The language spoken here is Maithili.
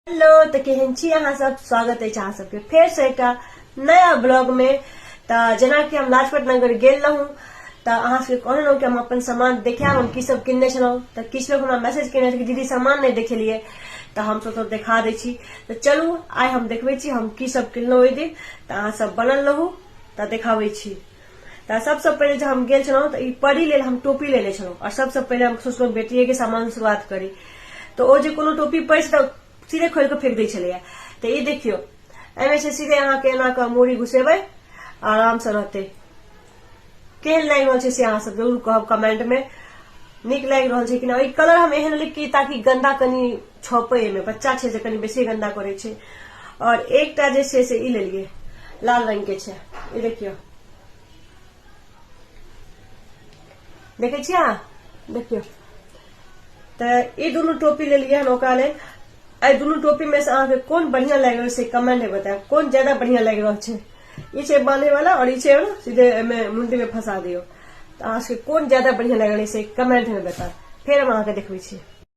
हेलो, तऽ केहन छी अहाँ सब? स्वागत अछि अहाँ सबके फेर से एकटा नया ब्लॉग में। तऽ जेनाकि हम लाजपत नगर गेल रहूँ तऽ अहाँ सबके कहने रहूँ कि हम अपन सामान देखायब, हम की सब किनने छलहुँ। तऽ किछु लोग हमरा मैसेज केने कि दीदी सामान नहि देखेलियै, तऽ हम सोचलहुँ देखा दै छी। तऽ चलू आइ हम देखबै छी हम की सब किनलहुँ ओहि दिन। तऽ अहाँ सब बनल रहू, तऽ देखाबै छी। तऽ सबसँ पहिले जब हम गेल छलहुँ तऽ ई परी लेल हम टोपी लेने छलहुँ। आओर सबसँ पहिले हम सोचलहुँ बेटिएके सामान शुरुआत करी, तऽ ओ जे कोनो टोपी पहिर तऽ सीधे खोलि कऽ फेंक दै छलैया। तऽ ई देखियौ, एहिमे छै सीधे अहाँके एना कऽ मूड़ी घुसेबै, आरामसँ रहतै। केहन लागि रहल छै से अहाँ सब जरूर कहब कमेंटमे, नीक लागि रहल छै कि नहि। ई कलर हम एहन लेलियै कि ताकि गन्दा कनि छपै एहिमे, बच्चा छै जे कनि बेसी गन्दा करै छै। आओर एकटा जे छै से ई लेलियै, लाल रंग के छै। ई देखियौ, देखै छियै अहाँ? देखियौ, तऽ ई दुनू टोपी लेलियै हन ओकरा लेल। एहि दुनू टोपी में से अहाँके कोन बढ़िया लागि रहल छै कमेंट में बतायब, कोन ज्यादा बढ़िया लागि रहल छै। ई छै बांधे वाला और ई छै सीधे एहिमे मुंडी में फंसा दियौ। तऽ अहाँ सबके कोन ज्यादा बढ़िया लागि रहल छै से कमेंट में बतायब, फेर हम अहाँके देखबै छी।